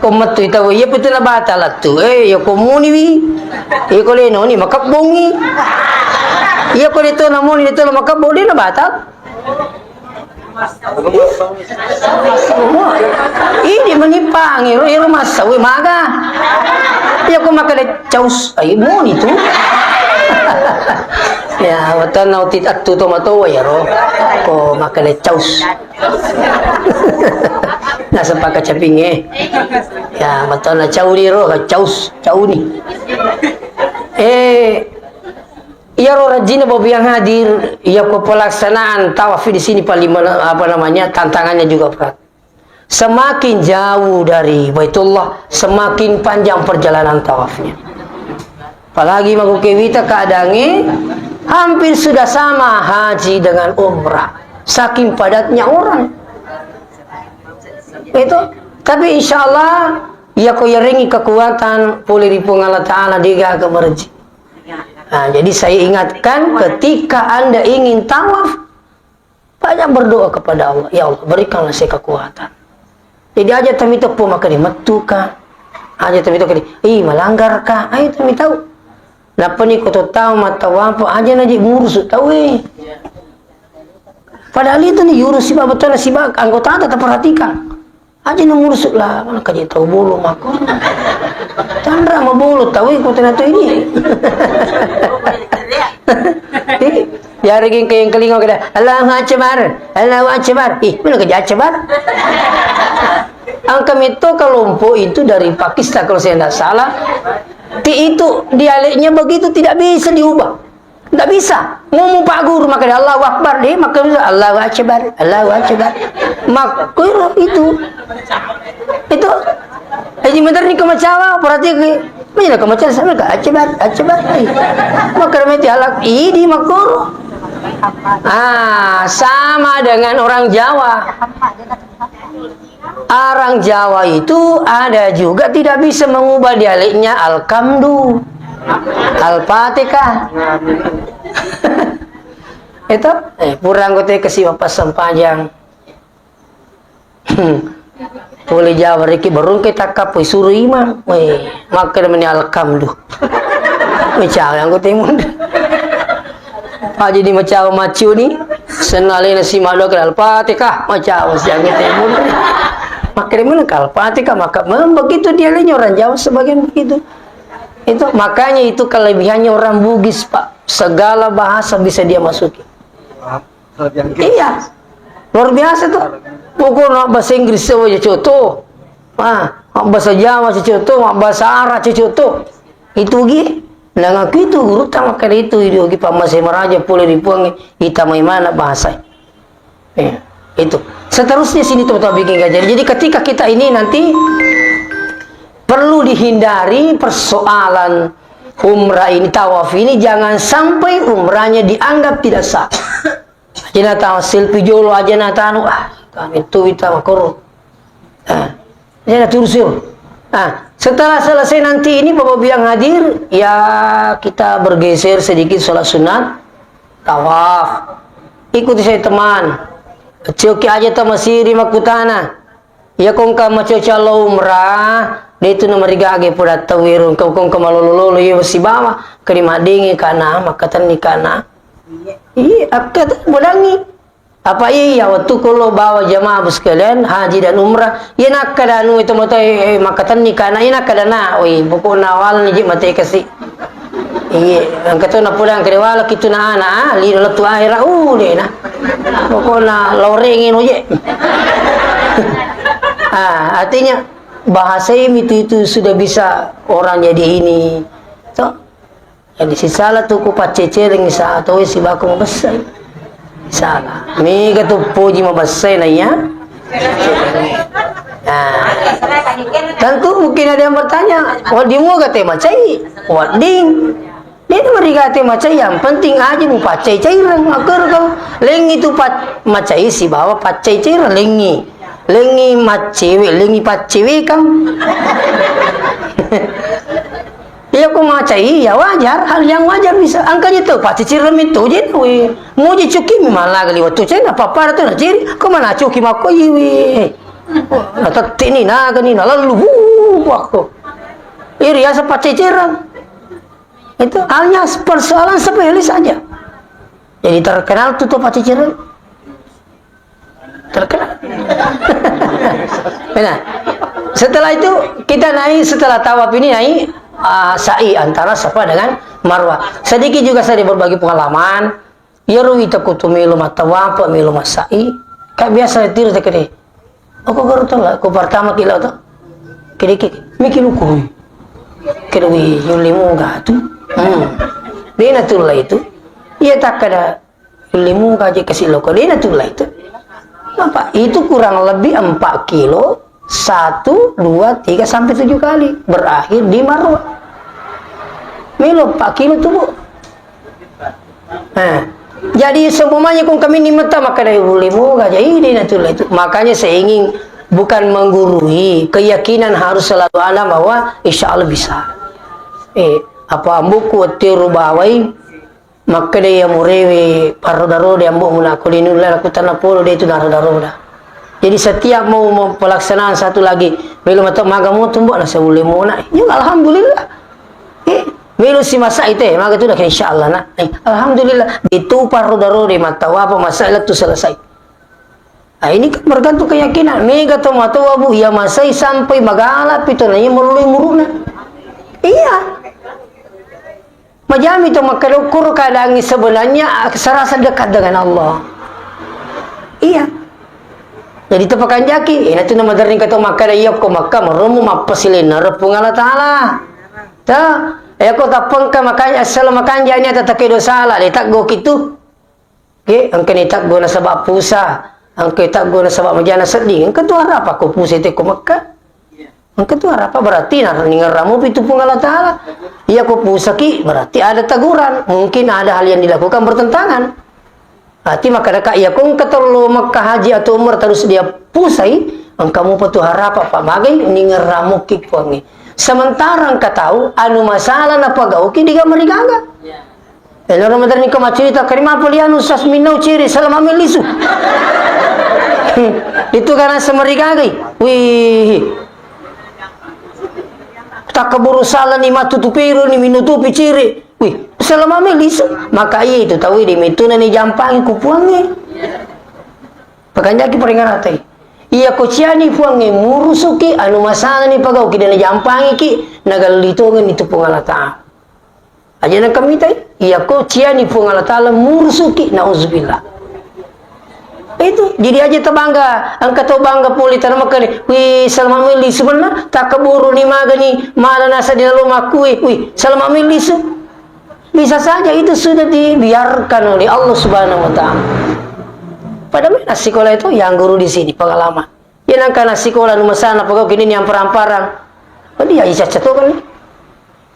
Ko metu ita, iya betul na batal tu. Eh, ya ko muni wi. Iya ko leno ni makabbongi. Iya ko deto na moni deto na makabbongi na batal. Ini menipangi ro ro masa we maga. Iya ko maka de caus ai moni tu. Ya, wettuanna utit attu to matoa ya ro. Ko makkeda caus. Naseng pakkacapingnge. Ya, wettuanna cauni ro, caus, cauni. Eh, iyaro rajinna Bapak yang hadir, iya ko pelaksanaan tawaf di sini paling mana, apa namanya, tantangannya juga berat. Semakin jauh dari Baitullah, semakin panjang perjalanan tawafnya. Apalagi makkukewita keadaannya hampir sudah sama haji dengan umrah. Saking padatnya orang. Itu, tapi insya Allah, iya ko yarengi kekuatan pole ri Puang Allah Ta'ala, degaga merejeki. Nah, jadi saya ingatkan, ketika Anda ingin tawaf, banyak berdoa kepada Allah, "Ya Allah, berikanlah saya kekuatan." Jadi aja tami teppo makkeda mettu ka, aja tami teppo, ih, melanggar ka, aja tami tau. Nappa ni ko to tau mattawaf, aja naji murusu tau, eh. Padahal itu ni yurus siba, betul siba anggota tetap perhatikan. Aja na murusu lah, mana kaji tau bolo mako. Tanra mabolo tau, eh, ko tena to ini. Eh, biar geng ke yang kelingo kada, "Allahu Akbar, Allahu Akbar." Ih, mana kaji Akbar? Angka metto kelompok itu dari Pakistan kalau saya tidak salah. Ti itu dialeknya begitu, tidak bisa diubah. Ndak bisa. Ngomong Pak Guru, maka dia Allahu Akbar, dia maka dia Allahu Akbar, Allahu Akbar. Makkuro itu. Itu. Jadi bener ni kemacawa, berarti ke, mana kemacawa sama ka Akbar, Akbar. Maka dia mesti alat, idi makkuro. Ah, sama dengan orang Jawa. Orang Jawa itu ada juga tidak bisa mengubah dialeknya Alkamdu, Al-Fatihah. Itu, eh, pura anggota kesiwa pasang panjang. Hmm. Boleh Jawa riki berung ke takap suruh imam. Weh, maka namanya Alkamdu. Weh, cawang anggota imam. Aja di macawa macuni, senna alena si mado ke Al-Fatihah, macawa si anggota imam. Makanya mana ke Al-Fatihah, maka memang begitu dialeknya orang Jawa sebagian begitu. Itu, makanya itu kelebihannya orang Bugis, Pak. Segala bahasa bisa dia masuki. Iya. Luar biasa tuh. Pokoknya bahasa Inggris saja contoh. Ah, bahasa Jawa saja contoh, bahasa Arab saja contoh. Itu gi, nangaku itu guru tama kali itu, itu gi pamase maraja pole ri Puang, ita mai mana bahasa. Eh, itu. Seterusnya sini tuh, tuh bikin kajian. Jadi ketika kita ini nanti perlu dihindari persoalan umrah ini, tawaf ini, jangan sampai umrahnya dianggap tidak sah. Aja na tau selfie jolo, aja na tanu, ah, kami tu kita makoro. Ah, aja na turus yo. Ah, setelah selesai nanti ini, Bapak Ibu yang hadir, ya, kita bergeser sedikit sholat sunat, tawaf. Ikuti saya, teman. Cioki aja tamasiri makkutana. Iya, ko engka macoco lao umrah, de tu namarigaga poda tau ero, engka ko engka malolo-lolo iya sibawa, keri maddengi kana, makkatenni kana. Iya, akkata bodangi. Apa iya, wettu ko lo bawa jamaah sekalian, haji dan umrah, iya nakkada anu itu mata, eh, eh, makkatenni kana, iya nakkada na, oi, pokokna awalni je mate kasi. Iya, engka to napodang kede wala kitu na ana, ah, lino lettu ahera, uh, dena. Pokokna lorengi no je. Ah, artinya bahasa ini itu, itu sudah bisa orang jadi ini. To? Jadi sisala tu ku paccecereng sa to si bako mabessai. Salah. Mega tu poji mabessai na iya. Nah, tentu mungkin ada yang bertanya, "Wedding mua gate macai?" Wedding. Dia itu meriga te macai, yang penting aja mu pacai caireng. Agar kau lengi tu pac-, macai sibawa pacai caireng lengi. Lengi macewe, lengi pacewe kam. Iya, ku macai, ya wajar, hal yang wajar bisa. Angkanya tu, pasti cirem itu je, we. Muji cuki, mi malah kali waktu cai, apa-apa tu, na ciri, ko mana cuki mako, iwi. Atau tini, naga ni, na lalu, wuh, waktu. Iri, asa pasti cirem. Itu hanya persoalan sepele saja. Jadi terkenal tu, tu pasti cirem. Terkenal. Nah, setelah itu kita naik, setelah tawaf ini naik, ah, sa'i antara Safa dengan Marwa. Sedikit juga saya berbagi pengalaman. Iyaro wita ko tu melo mattawafa, melo massa'i. Ka biasa tiro te kede. Oko garo to la, ko pertama ki lao to. Kede ki, miki luku. Kede wi, yulle moga tu. Hmm. Dena tu la itu. Iya takkada yulle moga je kasi loko. Dena tu la itu. Apa? Itu kurang lebih empat kilo. Satu, dua, tiga, sampai tujuh kali. Berakhir di Marwa. Melo empat kilo tu, Bu. Nah, jadi seumpamanya kong kami ni mata maka dari limo aja ini na tu itu. Makanya saya ingin bukan menggurui, keyakinan harus selalu ada bahwa insya Allah bisa. Eh, apa ambuku tiru bawai, makkeda iya murewe parroda-roda ambo'mu na ko linu lala kutanna polo de tu naroda-roda. Jadi setiap mau, mau pelaksanaan satu lagi, melo mata maga mo tu mbok na seulle mona. Ya alhamdulillah. Eh, melo si masa ite, maga tu dah insyaallah na. Eh, alhamdulillah. Itu parroda-roda mata apa masalah tu selesai. Ah, ini kan bergantung keyakinan. Mega to matoa, Bu, ya masai sampai magala pito na iya merlui muruna. Iya. Majami to makkeda ukkuru keadaannya sebenarnya, ah, serasa dekat dengan Allah. Iya. Jadi tepakanjaki, eh, natu namaderring kato makkeda iya ko Makkah meromu mappasilenna Puang Allah Taala. Ta, iya ko tappengka makanya asal makanja ini tata kedo sala, le taggo kitu. Oke, engka ni taggo nasaba pusa, engka taggo nasaba majana seddi, engka tu harapa ko pusa itu ko Makkah. Engka tu harapa berarti na ningerramu pitu Puang Allah Taala. Iya ko pusaki berarti ada teguran, mungkin ada hal yang dilakukan bertentangan. Berarti maka deka iya ko engka tello Makkah haji atau umrah terus dia pusai, engka mupa tu harapa pa magai ningerramu ki Puangnge. Sementara engka tau anu masalah napagauki diga marigaga. Eh, naro maderni ko maccurita, "Kari mapa lianu sas minnau ciri, salama mellisu." Itu karena semarigagai. Wih. Takaburu salani matutu pero ni minutupi ciri. Wih, salama mellisu. Maka iya itu tahu di mituna ni jampangi ku Puangnge. Pakanjaki peringaratai. Iya ko ciani Puangnge murusuki anu masalani pagauki dan jampangiki nagallitongan itu Puang Allah Taala. Aja na kamitai, iya ko ciani Puang Allah Taala murusuki, nauzubillah. Itu, jadi aja tebangga, engka tau bangga poli tanah Mekah ni, wih, salama mellisu menna, takaburu ni magani, mala nasa di lalu makui, wih, salama mellisu. Bisa saja itu sudah dibiarkan oleh Allah Subhanahu wa Ta'ala. Pada mana sekolah itu yang guru di sini pengalaman. Ya nangka na sikola nu masana pagau kini ni amparang-parang. Jadi ya isa catokan ni.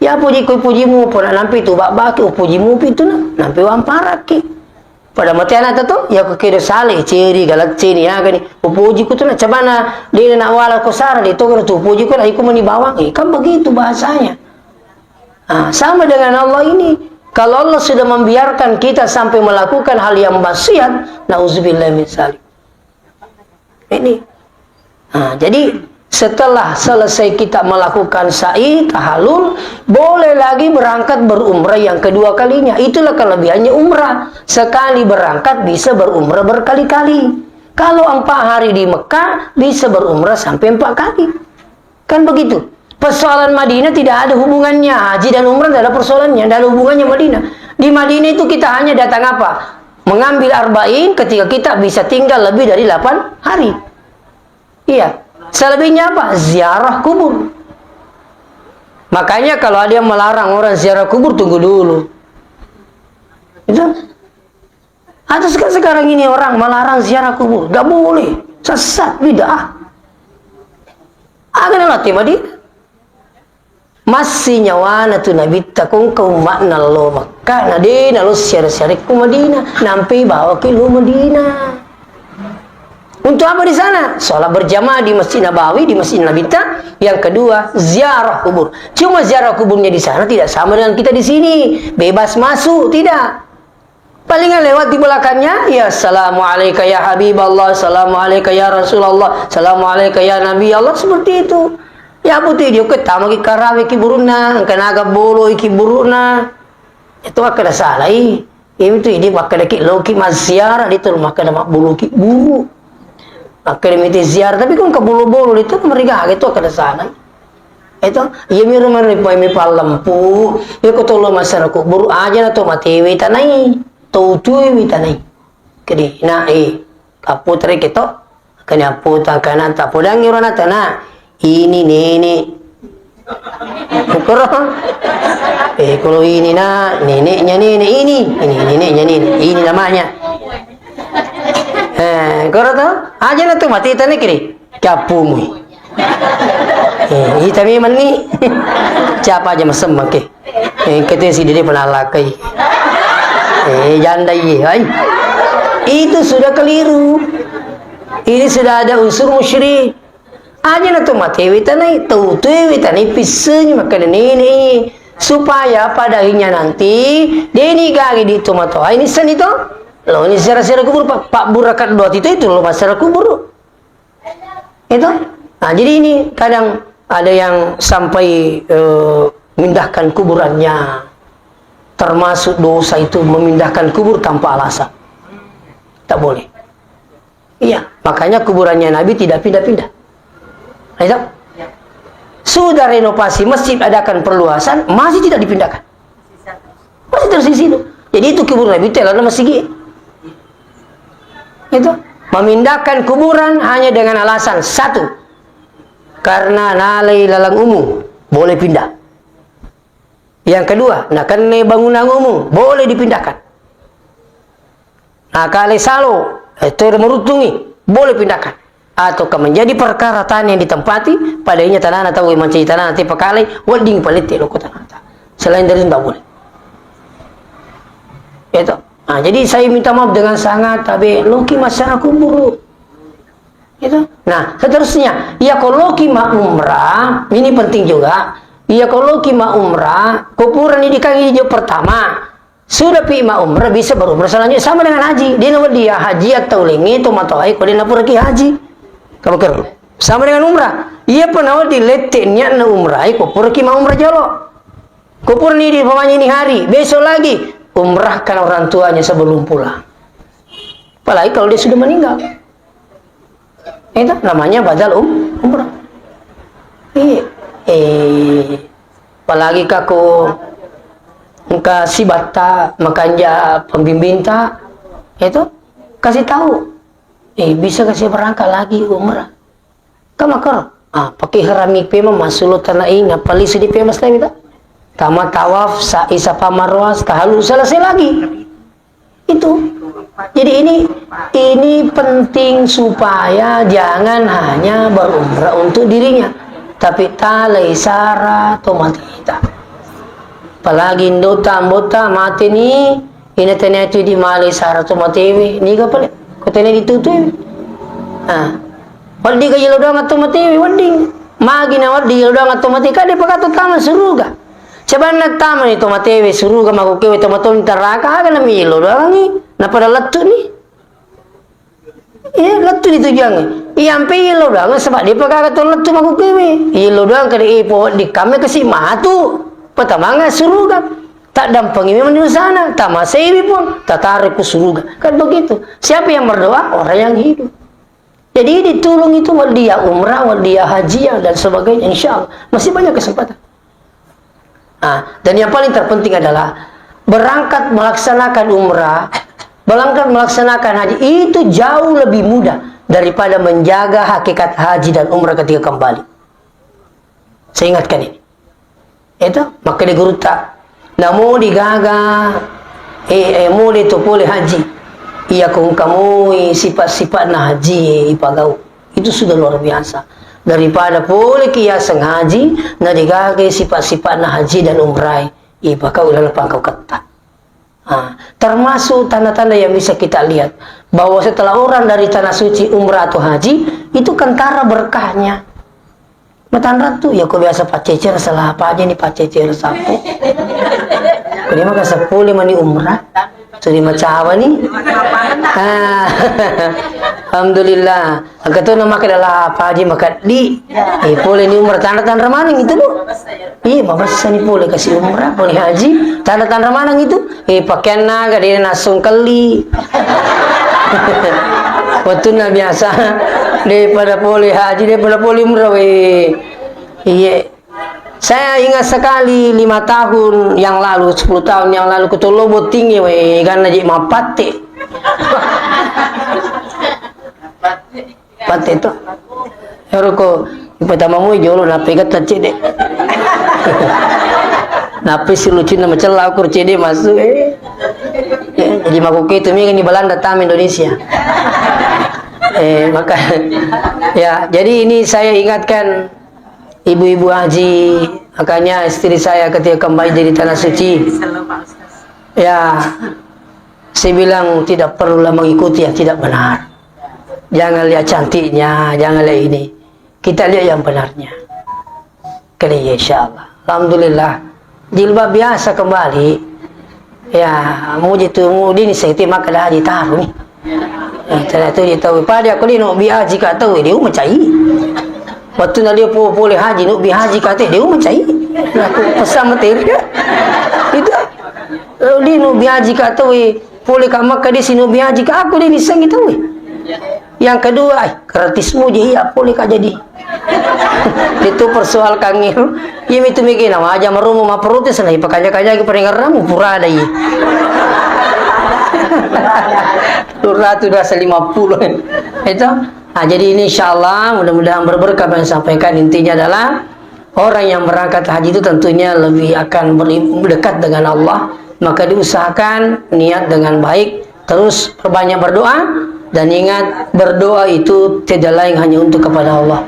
Ya puji ku pujimu pona nampi tu bak-baki, oh, pujimu pi tu na, nampi wamparaki. Pada mate anak tu, ya ku kedo sale, ceri, galak ceri, ya gani. Oh, puji ku tu na, cabana, dia nak wala ko sara, dia tu tu puji ku na, iku meni bawang. Eh, kan begitu bahasanya. Ah, sama dengan Allah ini. Kalau Allah sudah membiarkan kita sampai melakukan hal yang maksiat, nauzubillah min zalik. Ini. Nah, jadi setelah selesai kita melakukan sa'i tahallul, boleh lagi berangkat berumrah yang kedua kalinya. Itulah kelebihannya umrah. Sekali berangkat bisa berumrah berkali-kali. Kalau empat hari di Mekah, bisa berumrah sampai empat kali. Kan begitu. Persoalan Madinah tidak ada hubungannya. Haji dan umrah tidak ada persoalannya, tidak ada hubungannya Madinah. Di Madinah itu kita hanya datang apa? Mengambil arba'in ketika kita bisa tinggal lebih dari delapan hari. Iya. Selebihnya apa? Ziarah kubur. Makanya kalau ada yang melarang orang ziarah kubur, tunggu dulu. Itu. Atau seka-, sekarang ini orang melarang ziarah kubur, gak boleh, sesat, bid'ah. Aga na lati Madinah. Massi nyawana tu Nabitta kongka ummakna lo Makkah, na de na lo siara-siara ku Madinah, nampai bawa ki lo Madinah. Untuk apa di sana? Sholat berjamaah di Masjid Nabawi, di Masjid Nabitta. Yang kedua, ziarah kubur. Cuma ziarah kuburnya di sana tidak sama dengan kita di sini. Bebas masuk, tidak. Palingan lewat di belakangnya, ya, "Assalamu alaika ya Habiballah, assalamu alaika ya Rasulullah, assalamu alaika ya Nabi Allah," seperti itu. Ya, butuh dia ke tama ki karawe ki buruna, engka naga bolo ki buruna. Itu akkada salai. Itu idi makkada ki loki maziarah, itu makkada mabbolo ki buru. Makkada miti ziarah, tapi kan ke bolo-bolo itu mereka itu akkada salai. Eto, iya mi rumah ni poi mi pallempu, iya ko tolo masyarakat buru aja na to matewe tanai, to utui mi tanai. Kedi, na, eh, kaputere keto, kani apputa kana ta podangi rona tana, ini nenek. Koro. Eh, kalau ini na, neneknya nenek ini, ini neneknya nenek, ini namanya. Eh, koro to? Aja na tu mati tanai kedi. Cappu mui. Eh, ita memang ni. Siapa aja mesem, oke. Eh, kete si dede penalakai. Eh, janda iye, ai. Itu sudah keliru. Ini sudah ada unsur musyrik. Aja na to matewe tanai, to tuewe tanai pissengi makkeda nenek. Supaya pada akhirnya nanti, deni gage di tomatoa ini seni to. Lo ini secara-secara kubur, pak, pak buraka dua itu, itu lo masyarakat kubur. Itu. Nah, jadi ini kadang ada yang sampai, eh, memindahkan kuburannya. Termasuk dosa itu memindahkan kubur tanpa alasan. Tak boleh. Iya, makanya kuburannya Nabi tidak pindah-pindah. Nah, itu. Sudah renovasi masjid, adakan perluasan, masih tidak dipindahkan. Masih terus di situ. Jadi itu kubur Nabi itu adalah masjid. Itu memindahkan kuburan hanya dengan alasan satu, karena nalai lalang umum, boleh pindah. Yang kedua, nakenna bangunan umum, boleh dipindahkan. Nah, kale salo, eh, itu merutungi, boleh pindahkan. Atau ke menjadi perkara tanah yang ditempati, padanya tanana tau mancaji tanana te pakalai, wedding palette loko tanata. Selain dari itu ndak boleh. Itu. Nah, jadi saya minta maaf dengan sangat, tapi loki masyarakat kubur. Itu. Nah, seterusnya, ya kalau loki ma umrah, ini penting juga. Ya kalau loki ma umrah, kuburan ini kan hijau pertama. Sudah pi ma umrah, bisa berumrah selanjutnya sama dengan haji. Dia nawa dia haji atau lengi itu matoai kau dia napuraki haji. Kamu kira? Sama dengan umrah. Iya pun nawa di lette niatna umrah, kau puraki ma umrah jolo. Kau purani di umpamanya ini hari, besok lagi umrahkan orang tuanya sebelum pulang. Apalagi kalau dia sudah meninggal. Itu namanya badal um, umrah. Iya. Eh, apalagi kako engka sibatta makanja pembimbingta, itu kasih tahu. Eh, bisa kasih berangkat lagi umrah. Kamakar, ah, pakai harami pema masuk lo tanah ing, apa lisu di pema setelah itu? Tama tawaf, sa'i safa marwah, tahalul selesai lagi. Itu. Jadi ini, ini penting supaya jangan hanya berumrah untuk dirinya, tapi talai sara to mateta. Apalagi indota, ambota, mate ni, ina tena itu di malai sara to matewe, niga pale, ko tena ditutui. Ah. Wedding ka yelo doang to matewe, wedding. Magi na wedding yelo doang to mate, kade pakato tama suruga. Cabanna tama ni to matewe suruga, makukewe to matoni taraka, aga na miyelo doangi, na pada lettu ni. Iya, lettu ni tujuangnge. Iya, ampe yelo doang, sebab dia pakaga to lettu makukewe. Yelo doang kada ipo wedding kame kasi matu. Patamanga suruga. Tak dampangi memang di sana, tak masaiwi pun, tak tarik ke suruga. Kan begitu. Siapa yang berdoa? Orang yang hidup. Jadi ditulung itu, wal dia umrah, wal dia haji, dan sebagainya, insya Allah masih banyak kesempatan. Ah, dan yang paling terpenting adalah berangkat melaksanakan umrah, berangkat melaksanakan haji itu jauh lebih mudah daripada menjaga hakikat haji dan umrah ketika kembali. Saya ingatkan ini. Itu, makkeda gurutta, namo digaga, eh, eh, mode to pole haji. Iya ko engka moi sifat-sifatna haji ipagau. Itu sudah luar biasa. Daripada pole ki yaseng haji, na digaga sifat-sifatna haji dan umrah ipagau dalam pangkau ketta. Ah, termasuk tanda-tanda yang bisa kita lihat bahwa setelah orang dari tanah suci umrah atau haji, itu kentara berkahnya. Matanra tu, ya ko biasa paccecer, salah apa aja ni paccecer sapu. Ko dia maka sepuluh mani umrah, sudah macawa ni. Ah, alhamdulillah. Angka tu nama kada lah apa aja maka di. Eh, pole ni umrah tanda-tanda mana itu, Bu? Iya, mabessa ni pole kasi umrah, pole haji, tanda-tanda maneng itu? Eh, pakeanna aga de nassung kelli. Wettunna biasa, daripada pole haji, daripada pole umrah, we. Iya. Saya ingat sekali lima tahun yang lalu, sepuluh tahun yang lalu, ku Tollo Bottingnge, we, ganna je mappatte. Patte to. Ero ko ipatamamu jolo, nappa igetta cedde. Nappa si lucinna macella ukur cedde masuk, eh. Ya, jadi makoke itu mi ni Belanda tam Indonesia. Eh, maka, ya, jadi ini saya ingatkan ibu-ibu haji, makanya istri saya ketika kembali dari tanah suci, ya, saya bilang tidak perlulah mengikuti yang tidak benar. Jangan lihat cantiknya, jangan lihat ini. Kita lihat yang benarnya. Kali ya, insya Allah. Alhamdulillah. Jilbab biasa kembali. Ya, muji tu, mu dini saya ti maka dah ditaruh ni. Eh, ternyata dia tahu. Pada aku ni nak bi haji kat tahu, dia macai. Waktu nak dia po-, boleh haji, nak bi haji kat dia macai. Aku pesan materi. Itu. Lalu dia nak bi haji kat tahu, eh, boleh kat Makkah dia sini bi haji kat aku dia ni sangi tahu, eh. Yang kedua, eh, gratis muji iya, boleh kat jadi. Itu persoalkan itu. Iya, itu mikir, nah, aja merumu ma protes, nah, ipakanya-kanya ke peringatan pura ada, iya. Dua ratus, dua ratus lima puluh. Itu. Nah, jadi ini insya Allah mudah-mudahan berberkah apa yang saya sampaikan. Intinya adalah orang yang berangkat haji itu tentunya lebih akan beri-, dekat dengan Allah. Maka diusahakan niat dengan baik, terus perbanyak berdoa, dan ingat, berdoa itu tidak lain hanya untuk kepada Allah.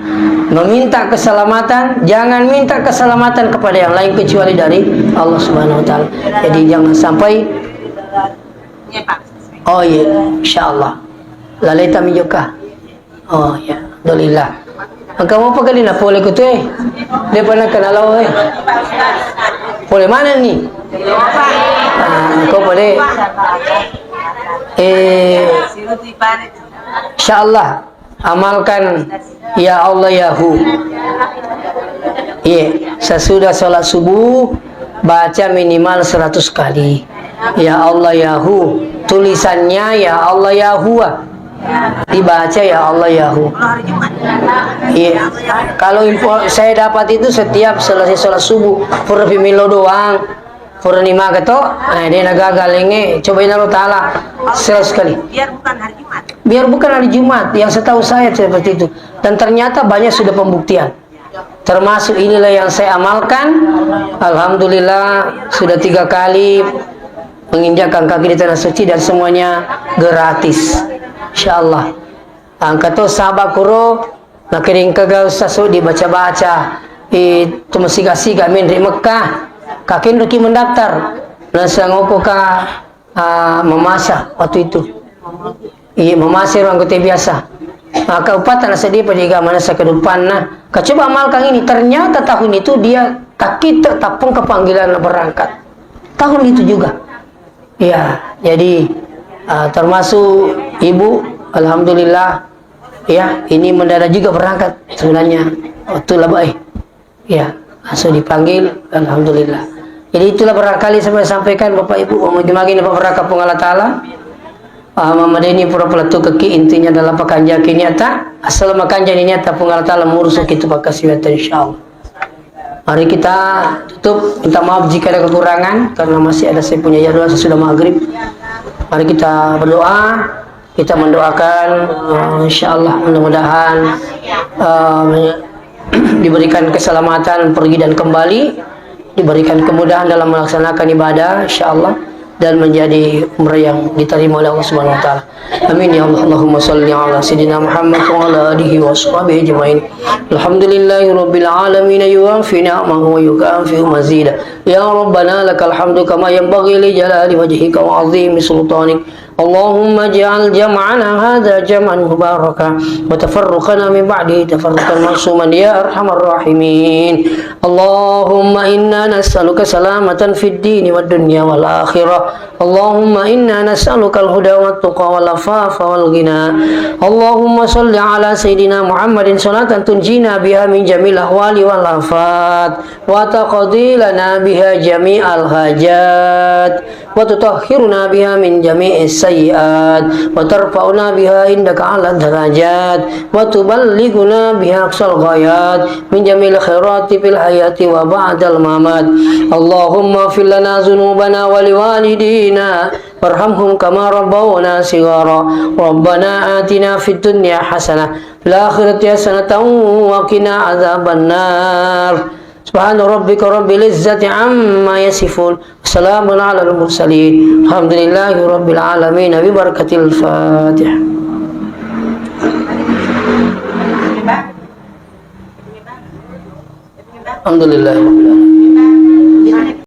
Meminta keselamatan, jangan minta keselamatan kepada yang lain kecuali dari Allah Subhanahu wa Ta'ala. Jadi jangan sampai. Oh iya, insya Allah. Lalai tami juga. Oh, ya, alhamdulillah. Engka mopa kali na pole ku tu, eh. Dia pernah kenal lo, eh. Pole mana ni? Ah, kau pole. Eh, insya Allah, amalkan ya Allah ya Hu. Iya, sesudah sholat subuh, baca minimal seratus kali. Ya Allah ya Hu. Tulisannya ya Allah ya Huwa. Dibaca ya Allah ya Hu. Iya. Kalau info saya dapat itu setiap selesai sholat subuh, pura pimillo doang. Pura ni maga to, eh, dia na gagal ini. Coba inaro taala seratus kali. Biar bukan hari Jumat. Biar bukan hari Jumat. Yang setahu saya seperti itu. Dan ternyata banyak sudah pembuktian. Termasuk inilah yang saya amalkan. Alhamdulillah, sudah tiga kali menginjakkan kaki di tanah suci dan semuanya gratis. Insya Allah. Engka to saba kuro, nakiring ke gak usah so dibaca-baca. Eh, tu masiga-siga min ri Mekah. Kakin ruki mendaftar. Nasangoko ka ah, mamasa waktu itu. Iya, mamasa ro anggota biasa. Maka upata na sedih pada iga manasa ke depanna. Ka coba amalkan ini, ternyata tahun itu dia tak kita tapung ke panggilan berangkat. Tahun itu juga. Ya, jadi, ah, termasuk ibu, alhamdulillah, ya, ini mendadak juga berangkat sebenarnya. Waktu lah, eh. Ya, langsung dipanggil, alhamdulillah. Jadi itulah barangkali saya sampaikan Bapak Ibu, magi-magi na pabarakka Puang Allah Taala. Ah, mamadeni pura palettu keki, intinya adalah pakanjaki niatta, asal makanjaki niatta Puang Allah Taala murusuki tu pakkasiwiatta, insyaallah. Mari kita tutup, minta maaf jika ada kekurangan, karena masih ada saya punya jadwal sesudah maghrib. Mari kita berdoa. Kita mendoakan, eh, insyaallah, mudah-mudahan, eh, diberikan keselamatan pergi dan kembali, diberikan kemudahan dalam melaksanakan ibadah, insyaallah, dan menjadi umrah yang diterima oleh Allah Subhanahu wa Ta'ala. Amin ya Allah. Allahumma salli ala Sayyidina Muhammad wa ala alihi wa sahbihi ajma'in. Alhamdulillahi rabbil alamin, yuwafi ni'amahu wa yukafi mazida. Ya Rabbana lakal hamdu kama yanbaghi li jalali wajhika wa azimi sultanik. اللهم اجعل جمعنا هذا جمعا مباركا وتفرقنا من بعده تفرقا معصوما يا أرحم الراحمين. اللهم إنا نسألك سلامة في الدين والدنيا والآخرة. اللهم إنا نسألك الهدى والتقى والعفاف والغنى. اللهم صل على سيدنا محمد صلاة تنجينا بها من جميع الأهوال والآفات وتقضي لنا بها جميع الحاجات وتطهرنا بها من جميع السيئات السيئات، وترفعنا بها عندك أعلى الدرجات، وتبلغنا بها أقصى الغايات من جميع الخيرات في الحياة وبعد الممات. اللهم اغفر لنا ذنوبنا ولوالدينا وارحمهم كما ربونا صغارا. ربنا آتنا في الدنيا حسنة، في الآخرة حسنة وقنا عذاب النار. سبحان ربك رب العزة عما يصفون. وسلام على المرسلين. الحمد لله رب العالمين. ببركة الفاتحة. الحمد لله رب العالمين.